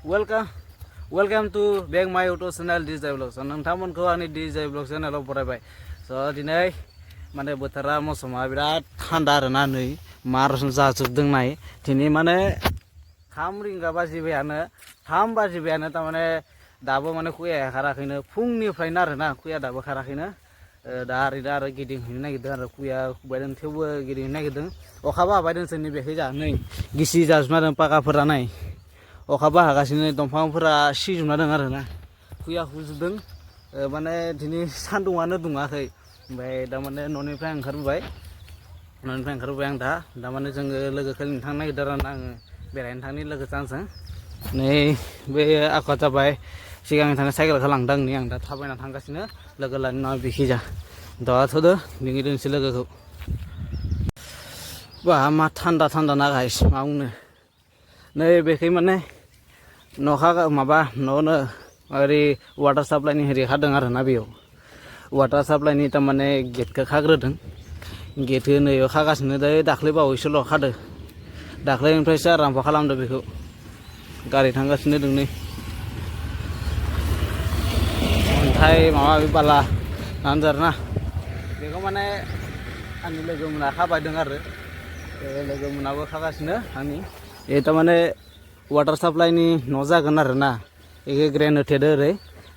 Welcome, welcome to back my YouTube channel DJ Vlogs. नोंथांमोनखौ आंनि DJ Vlogs चेनेलाव बरायबाय. दिनै माने बोथोरा मौसमा बिराद थान्दा आरोना नै मारसो जाजोबदों नाय. दिनै माने 3 रिंगा बाजिबायानो 3 बाजिबायानो थारमाने दाबो माने खुया खाराखैनो फुंनिफ्रायनो आरोना खुया दाबो खाराखैनो दा आरो गिदिंहैनो नागिरदों आरो खुया खुबायदों थेवबो गिदिंहैनो नागिरदों अखाबो हाबायदों जोंनि बेखै जा नै गिसि जाजोबना दं पाकाफोरा नाय अखाबो हागासिनो दंफांफोरा सिजोबना दं आरोना खुया खुजोबदों माने दिनै सान्दुङानो दुङाखै ओमफ्राय दा माने न'निफ्राय ओंखारबोबाय आं दा माने जोङो लोगोखौ लिंनो थांनो नागिरदों आरोना आङो बेरायनो थांनि लोगोजों आंजों नै बे आखुआ जाबाय सिगांनि थांनो साइकेलखौ लांदों आंनि आं दा थाबायना थांगासिनो लोगो लानि नङा बिखिजा दाथ'दो लिंहैदोंसै लोगोखौ बा मा थान्दा ना गाइस मा बुंनो नै बेखै माने न'खा माबा न'नो ओरै वाटार साप्लाइनि हेरि खादों आरोना बेयाव वाटार साप्लाइनि थारमाने गेटखौ खाग्रोदों गेटखौ नै खागासिनो दाख्लै बावैसोल' खादों दाख्लैनिफ्रायसो आराम्भ खालामदों बेखौ गारि थांगासिनो दं नै अन्थाइ माबा बाला नांदों आरोना बेखौ माने आंनि लोगो मोना खाबायदों आरो लोगो मोनाबो खागासिनो आंनि थारमाने वाटार साप्लाइनि न' जागोन आरोना बेखौ ग्रेन होथेदो ओरै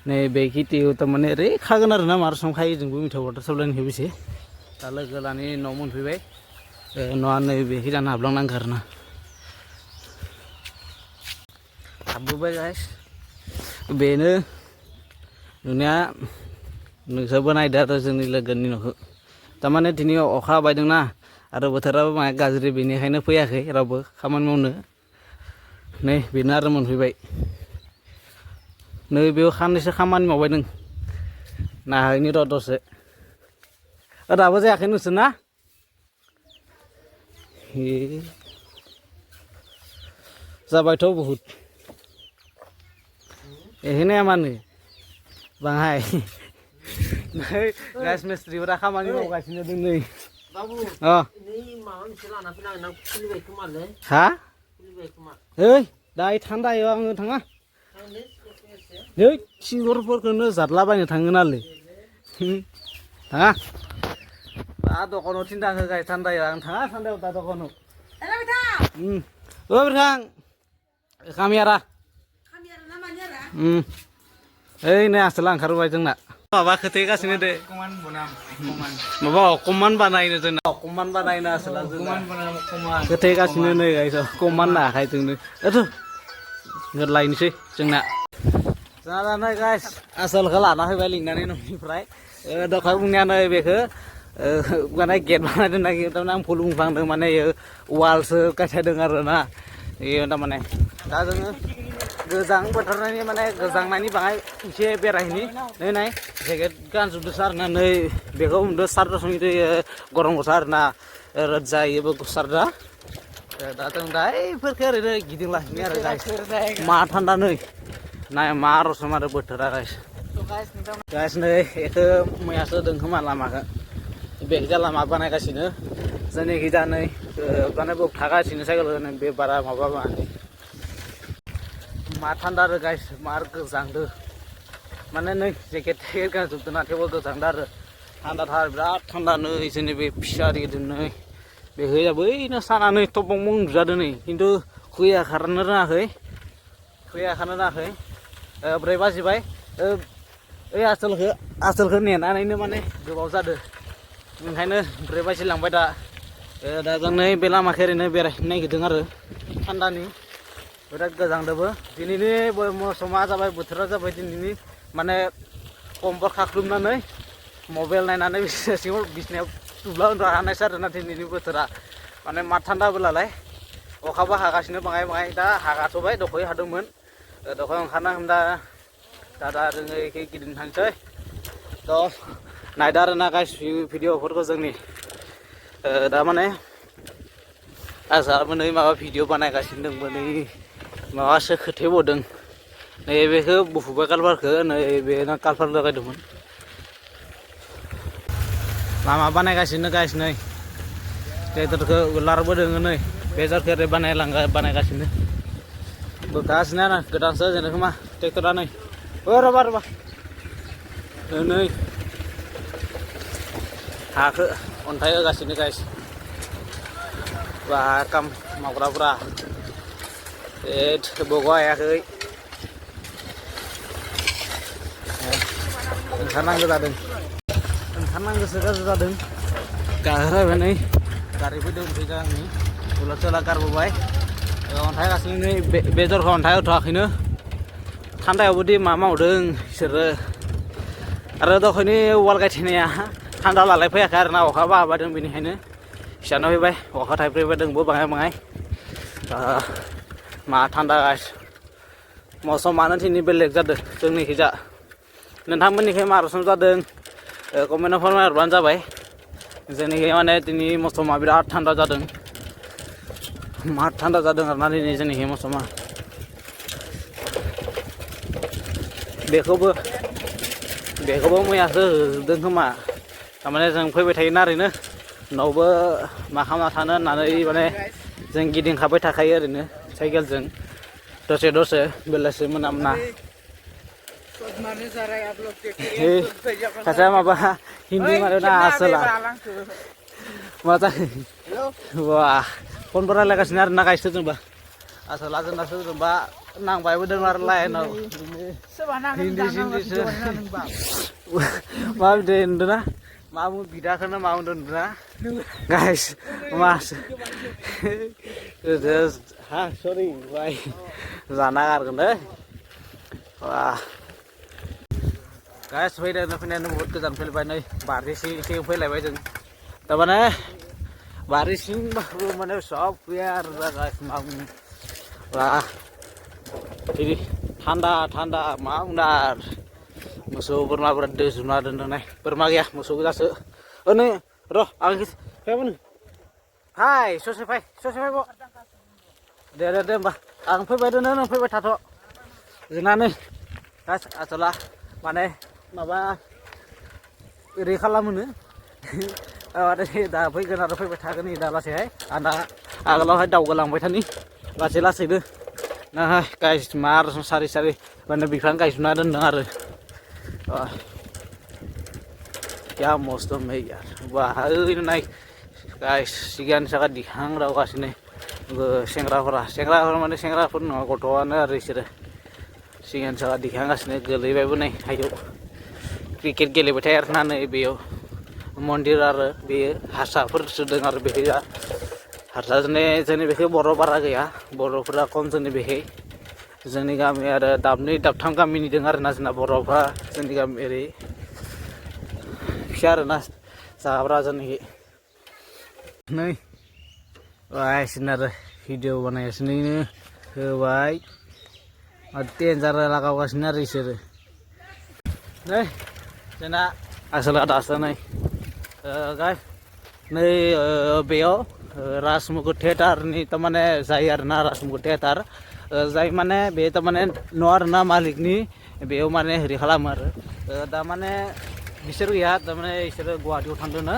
नै बे खेथियाव थारमाने ओरै खागोन आरोना मार सम खायो जोंबो मिथिया वाटार साप्लाइनि बेसे दा लोगो लानि न' मोनफैबाय न'आ नै बेखै जानो हाबलांनांगौ आरोना हाबबोबाय गाइस बेनो नुनाया नोंसोरबो नायदो आरो जोंनि लोगोनि न'खौ थारमाने दिनै अखा हाबायदोंना आरो बोथोराबो माने गाज्रि बेनिखायनो फैयाखै रावबो खामानि मावनो नै बेनो आरो मोनफैबाय नै बेयाव साननैसो खामानि मावबाय नों नायहैनि र' दसे दाबो जायाखै नोंसोरना जाबायथ' बहुद एखायनो मानो बाङाय नै गाइस मिस्ट्रिफोरा खामानि मावगासिनो दं नै हा ओइ दायो थान्दायाव आङो थाङा नै सिंगरफोरखौनो जादलाबायनो थाङोनालै थाङा दा दखानाव थिनथाङो गाइस थान्दायाव आं थाङा थान्दायाव दा दखानाव बिरखां खामियारा ओइ नै आसोला ओंखारबोबाय जोंना माबा खोथायगासिनो दे माबा कमान बानायनो जोंना कमान बानायनो आसोला खोथायगासिनो नै गाइस कमान नायाखै जोंनो लायनोसै जोंना दा नै गाइस आसोलखौ लाना फैबाय लिंनानै न'निफ्राय दखान बुंनाया नै बेखौ माने गेट बानायदों नागिरदों आं फुल बुंफ्लांदों माने वालसो गायथायदों आरोना बेयो थारमाने दा जोङो गोजां बोथोरनि माने गोजांनायनि बाङाय एसे बेरायहैनि नै नाय जेकेट गानजोबदोंसो आरोना नै बेखौ हमदो सारदों गरम गसा आरोना रोजायोबो गुसारदा दा जों दाफोरखौ ओरैनो गिदिंलाहैनि आरो गाइस मा थान्दा नै नाय मा रसम आरो बोथोरा गाइस नै बेखौ मैयासो होदों खोमा लामाखौ बेखिजा लामा बानायगासिनो जोंनि खिजा नै माने थागासिनो साइकेल बे बारा माबा मा थान्दा आरो गाइस मार गोजांदो माने नै जेकेट गानजोबदों ना थेवबो गोजांदो आरो थान्दाथार बिराद थान्दा नै जोंनि बे फिसारि गिदिर नै बेखै बैनो सानानै थबं नुजादों नै खिन्थु खुया खारनो रोङाखै 4 बाजिबाय ओइ आसोलखौ नेनानैनो माने गोबाव जादों ओंखायनो 4 बाजि लांबाय दा जों नै बे लामाखौ ओरैनो बेरायनो नागिरदों आरो थान्दानि बिराद गोजांदोंबो दिनैनि मौसमा जाबाय बोथोरा जाबाय दिनैनि माने कम्बल खाख्लुमनानै मबाइल नायनानै सिङाव बिसिनायाव दुब्ला उन्दुनो हानायसो आरोना दिनैनि बोथोरा माने मा थान्दाबोलाय अखाबो हागासिनो बाङाय दा हागाथ'बाय दख'य हादोंमोन दख'य ओंखारना हमदा दा जोङो एखे गिदिंनो थांसै थ' नायदो आरोना गाइस भिडिअफोरखौ जोंनि दा माने आजाबो नै माबा भिडिअ बानायगासिनो दंमोन नै माबासो खोथेबावदों नै बेखौ बुफुबाय कालभारखौ नै बे कालभार लागायदोंमोन लामा बानायगासिनो गाइस नै बेदरखौ लारबोदों नै बेदरखौ ओरै बानायगासिनो Bekasnya nah gedang saja nih kemah traktor nih. Oh raba. Ini haku ontai ke sini guys. Bakam mau kura-kura. Bogo ya ke. Kanang kita deng. Kanang kita deng. Kahara bene. Kari video bisa nih. Ulah coba kar bobai. Ontai ke sini bezor ontai udah ini. Tanda ya budi mama udah ser. Ada tuh ini wal kayak ini ya. Tanda lalai payah karena oka apa deng bini ini. Siapa nih bay? Oka type ribu deng bu bangai. Ma tanda guys. Musim mana sini belek jadi. Jengni hija. Nanti kayak marusnya jadi. Komen apa berbanja bay. Jadi kayak mana ini musim birat tanda jadi. Ma tanda jadi karena ini jadi kayak musim. Beko mau ya sedeng kema. Namanya jeng fैबाय थायो ना ओरैनो न'आवबो मा खालामना थानो होननानै माने जों गिदिंखाबाय थाखायो ओरैनो साइकेलजों दसे बेलासि मोना kata apa Hindi mana asal mata wah kon pernah lihat sinar nak isu tu bah asal tu bah nang bayi dengar lain Hindi maaf deh Indra maaf bida karena maaf Indra guys mas sorry bye zana kan deh wah guys faidah बहुत गोजान फैबाय नै बारिसि एसे फैलायबाय जों तारमाने बारिसिंबाबो माने सब गैया आरो गाइस मा बुंनो wah ini थान्दा मा बुंनो आरो मोसौ बोरमाफोरा दोजोबना दोनदों बोरमा गैया मोसौ गोजासो नै र' आं फैबानो फाय ससे फाय ब दे होमबा आं फैबाय दोनो नों फैबाय थाथ' जोंना नै गाइस आसला माने माबा ओरै खालामोनो आरो दा फैगोन आरो फैबाय थागोन नै दा लासैहाय आं दा आगोलावहाय दावगालांबाय थानि लासैनो ना गाइस मार सारि माने बिफां गायसुना दोनदों आरो क्या मौसम है यार वाह ओरैनो नाय गाइस सिगां सागा दिखां दावगासिनो सेंग्राफोरा माने सेंग्राफोर नङा गथ'आनो आरो बिसोरो सिगां सागा दिखांगासिनो गोलैबायबो नै हायौ क्रिकेट गेलेबाय थायो आरोना नै बेयाव मन्दिर आरो बेयो हारसाफोरसो दं आरो बेखै हारसा जोंनि बेखै बर' बारा गैया बर'फोरा खम जोंनि बेखै जोंनि गामि आरो दाबनै दाबथाम गामिनि दं आरोना जोंना बर'फ्रा जोंनि गामि ओरै फिसा आरोना जाग्रा जोंनिखै नै बायसिनो आरो भिडिअ बानायगासिनो होबाय देन्जार लागावगासिनो आरो बिसोरो नै जोंना आसोला दासो नै गाइस नै बेयाव राजमुकुट थिएटारनि थारमाने जायो आरोना राजमुकुट थिएटार जाय माने बे थारमाने न' आरोना मालिकनि बेयाव माने हेरि खालामो आरो दा माने बिसोर गैया थारमाने बिसोरो गुवाहाटियाव थांदोंनो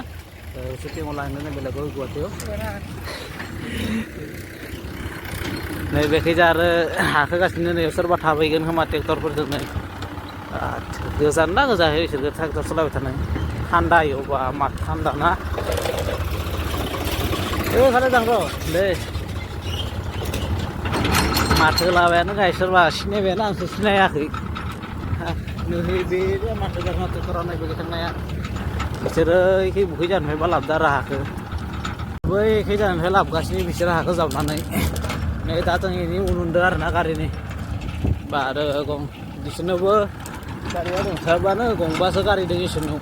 शुटिंआव लांदोंनो बेलेगाव गुवाहाटियाव नै बेखैजा आरो हाखोगासिनो नै सोरबा थाबैगोन खोमा ट्रेक्टरफोरजों नै गोजान ना गोजानहै बिसोरो ट्रेक्टर सालायबाय थानाय थान्दा बा मा थान्दा ना खालाय दां र' दे माथो लाबायानो गाय सोरबा सिनायबायानो आंसो सिनायाखै नै बे माथो गारना ट्रेक्टरा नायबाय थांनाया बिसोरो एखे बुखै जानोफ्राय बा लाबदा आरो हाखो बै एखे जानोफ्राय लाबोगासिनो बिसोरो हाखौ जावनानै नै दा जों इनि उनुन्दों आरोना गारिनि बा आरो बिसोरनोबो गारिया दंथारबानो गंबासो गारि दं इसोरनाव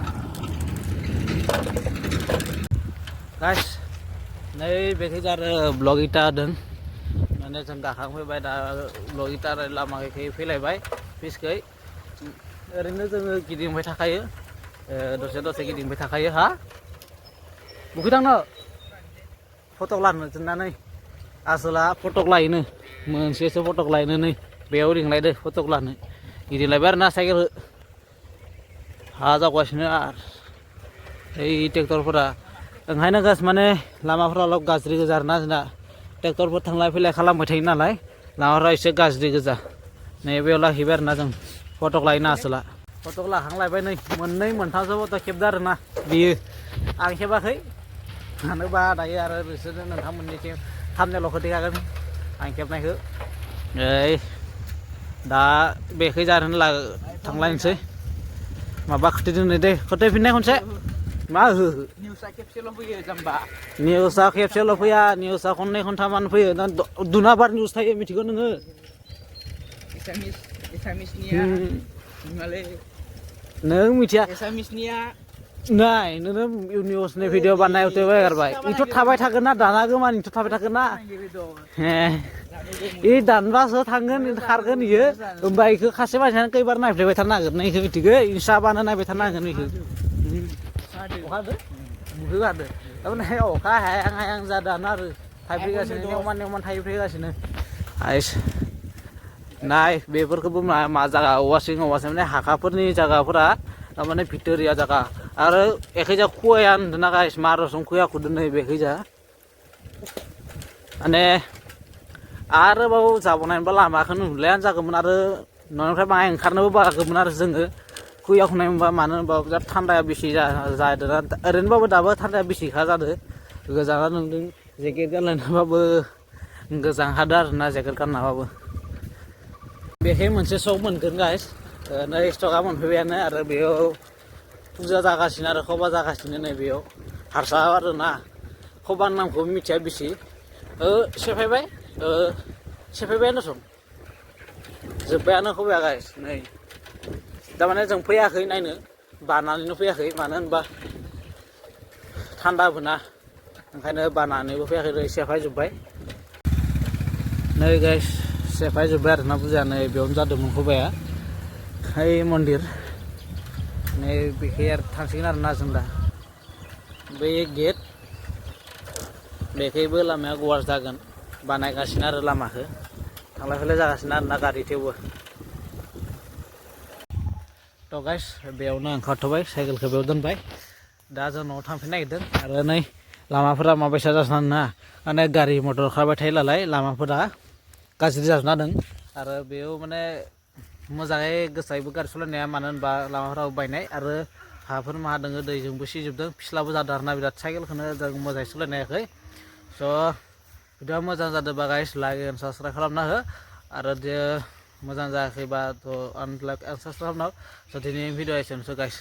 गाइस नै बेखै आरो ब्लग इटा दं माने जों गाखांफैबाय दा ब्लग इटा लामाखै फैलायबाय फिसखै ओरैनो जोङो गिदिंबाय थाखायो दसे गिदिंबाय थाखायो हा बबेखै थांनो फटक लानो जोंना आसोला फटक लायोनो मोनसेसो फटक लायनो नै बेयाव लिंलायदो फटक लानो गिदिंलायबाय आरोना साइकेल हा जागासिनो आरो ओइ ट्रेक्टरफोरा ओंखायनो गास माने लामाफोराल' गाज्रि गोजा आरोना जोंना ट्रेक्टरफोर थांलाय फैलाय खालामबाय थायो नालाय लामाफ्रा एसे गाज्रि गोजा नैबेयाव लाखिबाय आरोना जों फटक लायनो आसोला फटक लाखांलायबाय नै मोननै मोनथामसो फट' खेबदो आरोना बियो आं खेबाखै मानोबा दायो आरो बिसोरो नोंथांमोननिथिं थामनेलाव खोथायखागोन आं खेबनायखौ ओइ दा बेखै जानो थांलायनोसै माबा खोथायदों नै दे खोथायफिननाय खनसे मा हो निउसआ खेबसेल' फैयो जाम्बा निउसआ खेबसेल' फैया निउसआ खननै खनथामानो फैयो दुनाबार निउस थायो मिथिगौ नोङो एसामिसनिया नङालै नों मिथिया एसामिसनिया नाय नोङो निउसनि भिडिअ बानायते गारबाय इथ' थाबाय थागोन ना दाना गोमान इथ' थाबाय थागोन ना इ दानबासो थांगोन खारगोन इयो होमबा इखौ खासे मानसियानो खैबार नायफ्लेबाय थानो नागिरनाय इखौ मिथिगौ इन्स्टाबानो नायबाय थानो नागिरगोन इखौ अखा हादो मुखै हादो थारमाने अखा हायां हायां जादों आरो थाइफ्रिगासिनो नेवमान नेवमान थाइफ्रिगासिनो आइस नाय बेफोरखौबो मा जागा औवासिं माने हाखाफोरनि जागाफोरा थारमाने भिटोरिया जागा आरो एखैजा खुवाया होनदोंना गाइस मा रसम खुया खुदों नै बेखैजा माने आरोबाव जाबावनायबा लामाखौ नुलायानो जागौमोन आरो न'निफ्राय बाङाय ओंखारनोबो बागौमोन आरो जोङो खुया खुनाय मोनबा मानो होनबा बिराद थान्दाया बेसे जादों ओरैनोबाबो दाबो थान्दाया बेसेखा जादों गोजाङा नोंदों जेकेट गानलायनाबाबो गोजांहादों आरोना जेकेट गाननाबाबो बेहाय मोनसे सक मोनगोन गाइस नै स्टकआ मोनफैबायानो आरो बेयाव फुजा जागासिनो आरो खबा जागासिनो नै बेयाव हारसा आरोना खबानि नामखौ मिथिया बेसे सेफायबायानो सम जोब्बायानो खबाया गाइस नै थारमाने जों फैयाखै नायनो बानानैनो फैयाखै मानो होनबा थान्दाबो ना ओंखायनो बानानैबो फैयाखै सेफायजोब्बाय नै गाइस सेफायजोब्बाय आरोना फुजाया नै बेयावनो जादोंमोन खबाया ओइ मन्दिर नै बेखै आरो थांसिगोन आरोना जों दा बै गेट बेखैबो लामाया गुवार जागोन बानायगासिनो आरो लामाखौ थांलाय फैलाय जागासिनो आरोना गारि थेवबो थ' गाइस बेयावनो ओंखारथ'बाय साइकेलखौ बेयाव दोनबाय दा जों न'आव थांफिननो नागिरदों आरो नै लामाफोरा माबायसा जाजोबनानै ना माने गारि मटर खारबाय थायो नालाय लामाफोरा गाज्रि जाजोबना दं आरो बेयाव माने मोजाङै गोसायैबो गारि सालायनाया मानो होनबा लामाफोराबो बायनाय आरो हाफोर मा दङ दैजोंबो सिजोबदों फिस्लाबो जादों आरोना बिराद साइकेलखौनो जों मोजाङै सालायनो हायाखै स' भिडिअआ मोजां जादोंबा गाइस लाइक एन्ड साबस्क्राइब खालामना हो आरो मोजां जायाखैबाथ' आनलाइक एन्ड साबस्क्राइब खालामना हो स' दिनैनि भिडिअआ एसेनोसै गाइस